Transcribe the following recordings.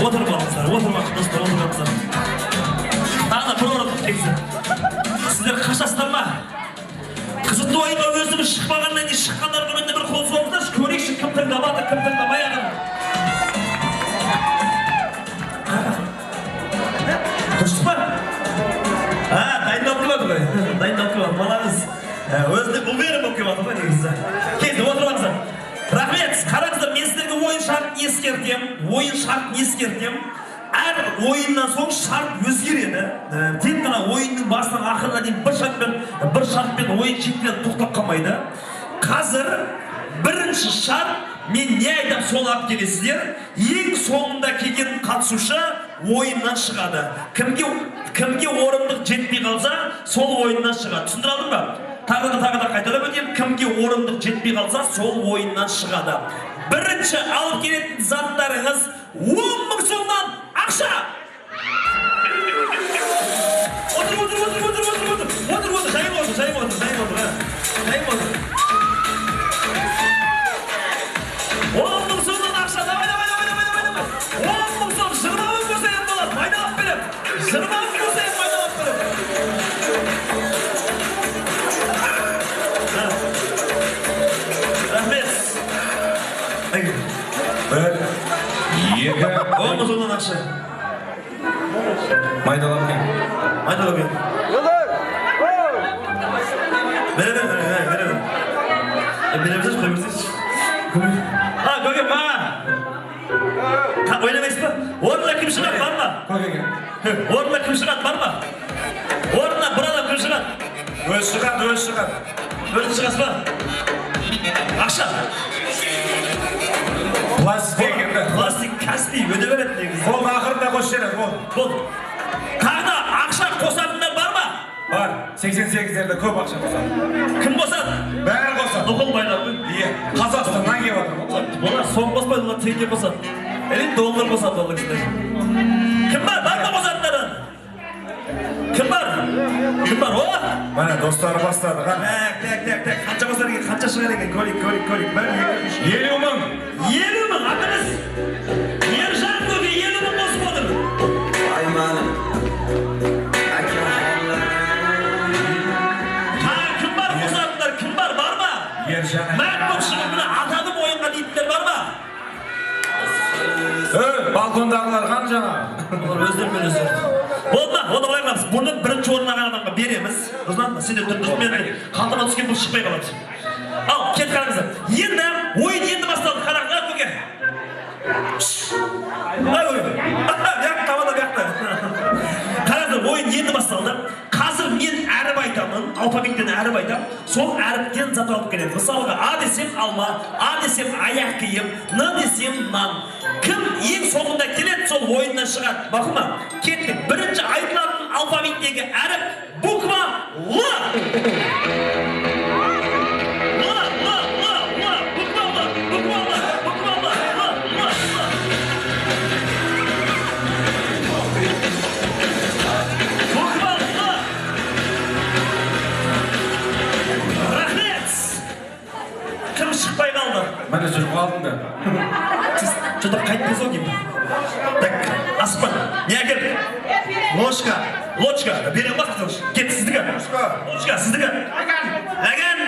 Отырып алыңыздар, отырып алыңыздар, достар, отырып алыңыздар. Тағы да бір орындық келсін. Сіздер қашасыздар ма? Қызықты ойынға өзіміз шықпағаннан кейін шыққандар құрметіне бір қол соғыңыздаршы, көрейікші кім тыңдап жатыр, кім тыңдамай жатыр. Дұрыс па? Дайындалып келеді ғой. Дайындалып келеді. Балаңыз өзіне уверен болып келіп жатыр ғой негізі. Келді, отырып алыңыздар. Рахмет. Қараңыздар, мен сіздерге ойын шартын ескертемін. Ойын шартын ескертемін. Әр ойыннан соң шарт өзгереді. Тек қана ойынның басынан ақырына дейін бір шартпен ойын шектен тоқтап қалмайды. Қазір бірінші шарт, мен не айтам соны алып келесіздер. Ең соңында келген қатысушы ойыннан шығады. Кімге орындық жетпей қалса, сол ойыннан шығады. Түсіндіре алдым ба? Тағы да қайталап өтемін. Кімге орындық жетпей қалса, сол ойыннан шығады. Бірінші алып келетін заттарыңыз 10 мың сомнан ақша. Отыр, отыр, отыр, отыр, отыр, отыр, отыр, отыр, жайып отыр, жайып отыр, жайып отыр, жайып отыр. 10 мың сомнан ақша, давай, давай, давай, давай, давай, давай. 10 мың сом, 20 мың болса енді болады, майдалап беремін. 20 мың болса енді майдалап беремін. Рахмет. 1, 2, 10 мың сомнан ақша. Майдалап кел. Майдалап кел. Бере бер, бере бер, бере бер. Бере берсеші, қой берсеші. А, көке, маған. Ойнамайсыз ба? Орнына кім шығады, бар ма? Көкеге. Орнына кім шығады, бар ма? Орнына бір адам кім шығады? Өз шығады, өз шығады. Өзің шығасыз ба? Ақша. Пластик екен. Пластик, Каспий, өте береді негізі. Болды, ақырында қосып жібереді, болды. Болды. Тағы да ақша қосатындар бар ма? Бар. 88-лерде көп ақша қосады. Кім қосады? Бәрі қосады. Нұқыл байлар ғой. Иә, Қазақстаннан келіп жатыр. Олар сом қоспайды, олар теңге қосады. Или доллар қосады олар кісілер. Кім бар? Бар ма қосатындардан? Кім бар? Кім бар? О! Міне, достары бастады. Так, так, так, так. Қанша қосар екен, қанша шығар екен? Көрейік, көрейік, көрейік. 1, 2, 3. 50 мың. 50 мың, атыңыз. Ержан көке 50 мың қосып отыр. Тағы кім бар қосатындар? Кім бар? Бар ма? Ержан. Мәрт болып шығып, міне атадым ойынға дейтіндер бар ма? Балкондағылар қан жаңа. Олар өздерімен өздері. Болды ма? Онда былай қыламыз. Бұны бірінші орын алған адамға береміз. Руслан, сен де тұр, мен қалтама түскен бұл шықпай қалады. Ал, кет қараңыздар. Енді ойын енді басталды. Қараңыз, көке. Ай, көке. Бияқта, табанда бияқта. Қараңыздар, ойын енді басталды. Қазір мен әріп айтамын, алфавиттен әріп айтамын. Сол әріптен зат алып келемін. Мысалға, А десем алма, А десем аяқ киім, Н десем нан. Кім ең соңында келеді, сол ойыннан шығады. Мақұл ма? Кеттік. Бірінші айтылатын алфавиттегі әріп буква Л. Л, Л, Л, Л, буква Л, буква Л, буква Л, Л, Л, Л. Буква Л. Рахмет. Кім шықпай қалды? Міне жүріп қалдым да. Сіз что-то қайттыңыз ау деймін. Так, асықпа. Не әкелді? Ложка. Ложка. Бере алмассыз. Кет, сіздікі. Ложка. Ложка, сіздікі. Ләгән.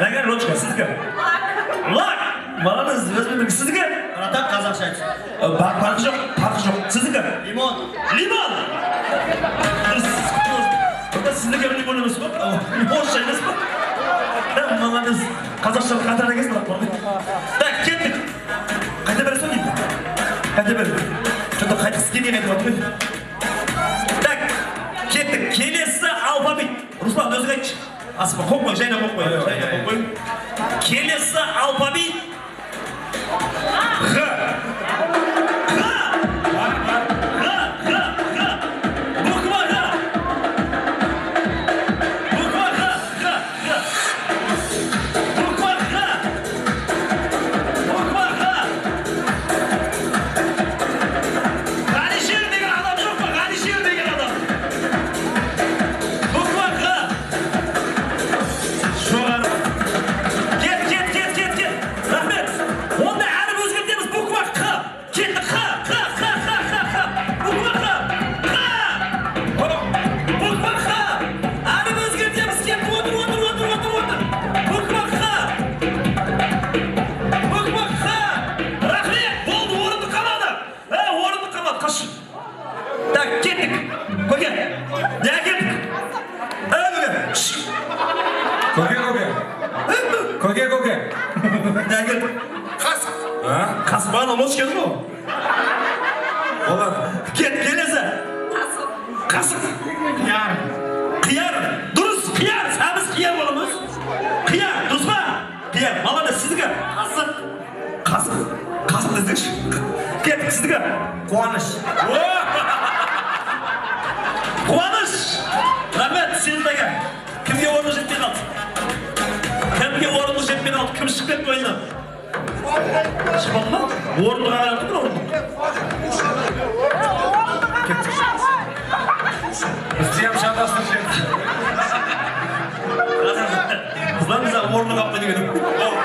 Ләгән, ложка, сіздікі. Лак. Молодец, өзімен сіздікі. Братан, қазақша айтсын. Парқы жоқ, парқы жоқ. Сіздікі. Лимон. Лимон. Дұрыс. Сіздікі лимон емес па? Орысша емес па? Молодец. Қазақша қатар екенсің, бірақ бар ғой. Так, кеттік. Қайта бересің деймін. Қайта бер. Что-то қайтқысы келмей қайтып жатыр ғой. Так, кеттік. Келесі алфавит. Руслан, өзің айтшы. Асықпа, қойып қой, жайна қойып қой. Жайна қойып қой. Келесі алфавит. Ғ. Ғ. Ғ, Ғ, Ғ. Буква Ғ. Буква Ғ, Ғ, Ғ. Буква Ғ. Буква Ғ. Ғалишер деген адам жоқ па? Ғалишер деген адам. Буква Ғ. Жоғары. Кет, кет, кет, кет, кет. Рахмет. Мына ночка ғой. Болады. Кет, келесі. Қасық. Қасық. Қияр. Қияр. Дұрыс, қияр. Сәбіз қияр боламыз. Қияр, дұрыс па? Қияр. Молодец, сіздікі. Қасық. Қасық. Қасық десеңші. Кет, сіздікі. Қуаныш. Қуаныш. Рахмет, сендігі. Кімге орны жетпей қалды? Кімге орны жетпей қалды? Кім шығып кетті ойыннан? Шықпады ма? Орындыға қарап тұр, орындық. Бізде ham шатастырып жіберді. Қыздар, біз орындық алып қойды екен.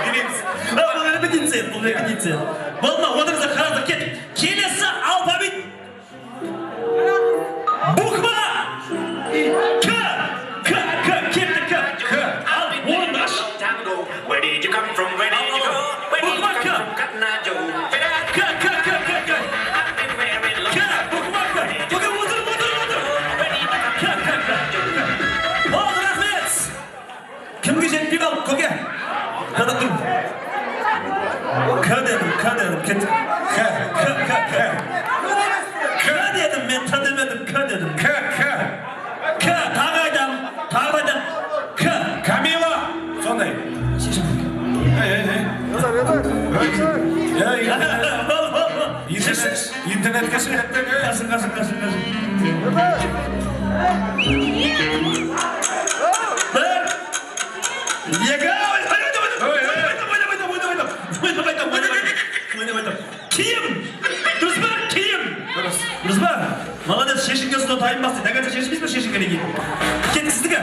Келеміз. Бұл репетиция, бұл репетиция. Болды, отырыңыздар, қараңыздар, кет. Келесі алфавит. Буква К. К, К, кетті, К. К. Ал, орынды аш. Where did you come from? Where did you go? Where did you Буква come К. from? Cotton Eye Joe. К, К, К, К, К. I've been very К, lonely. буква К. Отыр, отыр, отыр, отыр. Where did you come К, К, К. Болды, рахмет. Кімге жетпей қалды, көке? Қада тұр. К дедім, К дедім, кет. К. К, К, К. К дедім, мен Т демедім, К дедім. К, К. К, тағы айтамын, тағы айтамын. К. Камила. Сондай. Ей, ей, ей. Ей, Болды, болды. интернет, интернетке шығып кетті. Қашын, қашын, қашын, қашын. Бір, екі, ой, ой, ой, ой, ой, ой, ой, ой, ой, ой, ой, ой, ой, ой, ой. Киім. Дұрыс па? Киім. Дұрыс. Дұрыс па? Молодец, шешінген соң тайынбас дейді. До конца шешінбейсіз ба шешінгеннен кейін? Кеттік, сіздікі.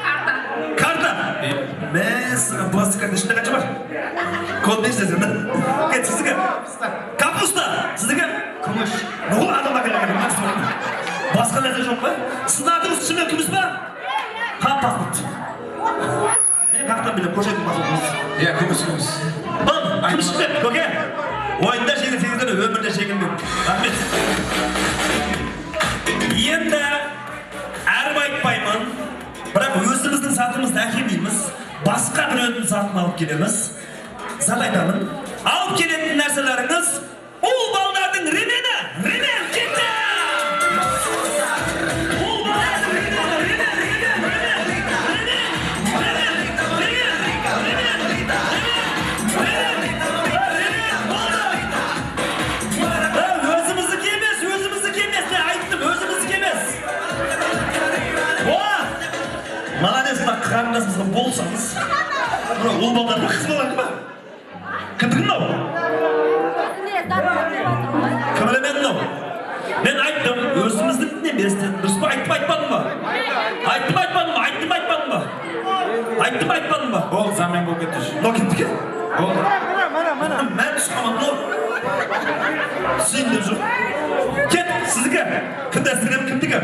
Карта. Карта. Мәссаған, пластик карта ішінде қанша бар? Код не істесең, да? Кет, сіздікі. Капуста. Сіздікі? Күміш. Бұл адам әкелген. Басқа нәрсе жоқ па? Сіздің атыңыз шынымен Күміс па? Қан паспорт. Мен қаяқтан білемін, көрсетіп паспортыңызды. Иә, күміс, күміс. Бұл кім шықты? Көке. Ойында жеңілсеңіздер, өмірде жеңілмеу. Рахмет. Енді әріп айтпаймын, бірақ өзіміздің затымызды әкелмейміз, басқа біреудің затын алып келеміз. Зат айтамын. Алып келетін нәрселеріңіз ұл балдардың ремені. Ремен кетті! Ұл балдардың ремені, ремен, ремен, ремен, ремен, ремен, ремен, ремен, ремен, болды. Өзіміздікі емес, өзіміздікі емес, мен айттым, өзіміздікі емес. О! Молодец, мына қарындасымызға болсаңыз. Мына ұл балдар ма, қыз балдар ма? Кімдікі мынау? Кім ремені мынау? Мен айттым, өзіміздікін емес дедім. Дұрыс па? Айттым, айтпадым ба? Айттым, айтпадым ба? Айттым, айтпадым ба? Айттым, айтпадым ба? Болды, замен болып кетті. Мынау кімдікі? Болды. Мен түсіп қалмадым мынау. Түсейін деп жоқ. Кет, сіздікі. Кімді әсірем, кімдікі?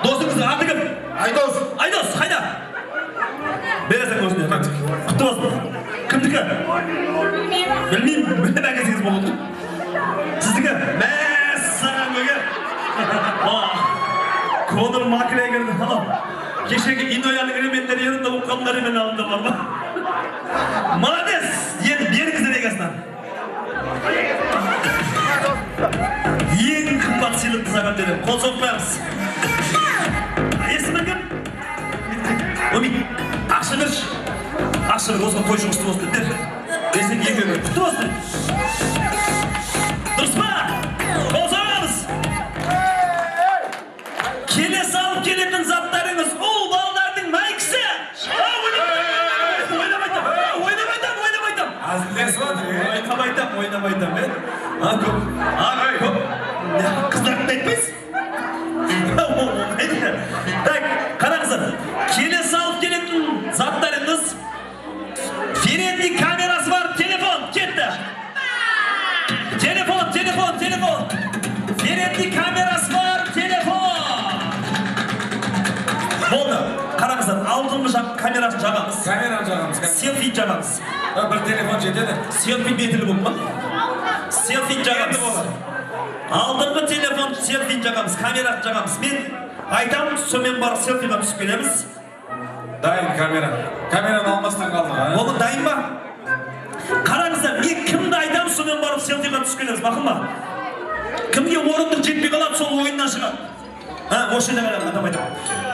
Досыңыздың аты кім? Айдос. Айдос, қайда? Бересің өзіне. Құтты болсын. Кімдікі? Білмеймін. Білмеймін, әкелсеңіз болады. Сіздікі? Мәссаған, көке. Конор Макгрегордың анау кешегі Инояның ремендері ерінде болып қалған ремен алдында бар ма? Молодец! Енді беріңіздер егасынан. Ең қымбат сыйлықты саған беремін. Қол соғып қоямыз. Есімің кім? Умит. Ақша берші. Ақша бер, осыған той жұмысты болсын деп. Берсең екеуі. Құтты болсын. Дұрыс па? Қол соғамыз. Келесі алып келетін заттарыңыз ұл балалардың майкасы. Ойнап айтам, ойнап айтам, ойнап айтам. Әзілдесіп жатыр. Ойнап айтам, ойнап айтам, мен. Көп. Көп. Қыздардың да айтпайсыз? Так, қараңыздар. Келесі алып келетін заттарыңыз передний камерасы бар телефон кетті. Телефон, телефон, телефон. Передний камерасы бар телефон. Болды. Қараңыздар, алдыңғы жақ камерасын жағамыз. Камераны жағамыз. Селфи жағамыз. Бір телефон жетеді. Селфи бетілі болды ма? Селфи жағамыз. Алдыңғы телефон селфи жағамыз, камерасын жағамыз. Мен айтамын, сонымен барып селфиға түсіп келеміз. Дайын камера. Камераны алмастан қалдық. Болды, дайын ба? Қараңыздар, мен кімді айтамын, сонымен барып селфиға түсіп келеміз, мақұл ма? Кімге орындық жетпей қалады, сол ойыннан шығады. Осы жерде қараңыз, адам айтамын.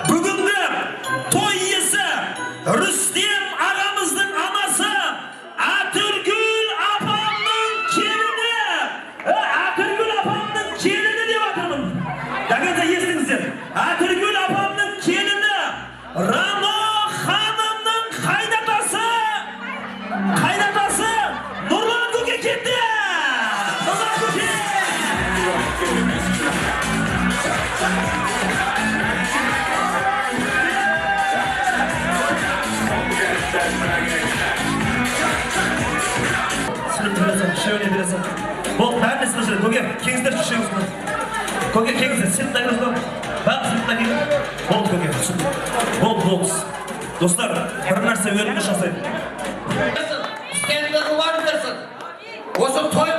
Бүгінгі той иесі Рүстем ағамыздың анасы Әтіргүл апамның келіні. Әтіргүл апамның келіні деп жатырмын. Дәгенде естіңіздер. Әтіргүл апамның келіні Рано ханымның қайнатасы, қайнатасы Нұрлан көке кетті. Нұрлан көке. Түсініп бересің, үшеуіне бересің. Болды, бәріне сізді жүреді. Көке, келіңіздерші үшеуіңіз. Көке, келіңіздер, сен де келіңіздер. Бәрі сен де келіңіздер. Болды, көке, түсіндім. Болды, болды. Достар, бір нәрсе өтініш жасаймын. Істеріңді қуан берсін. Осы той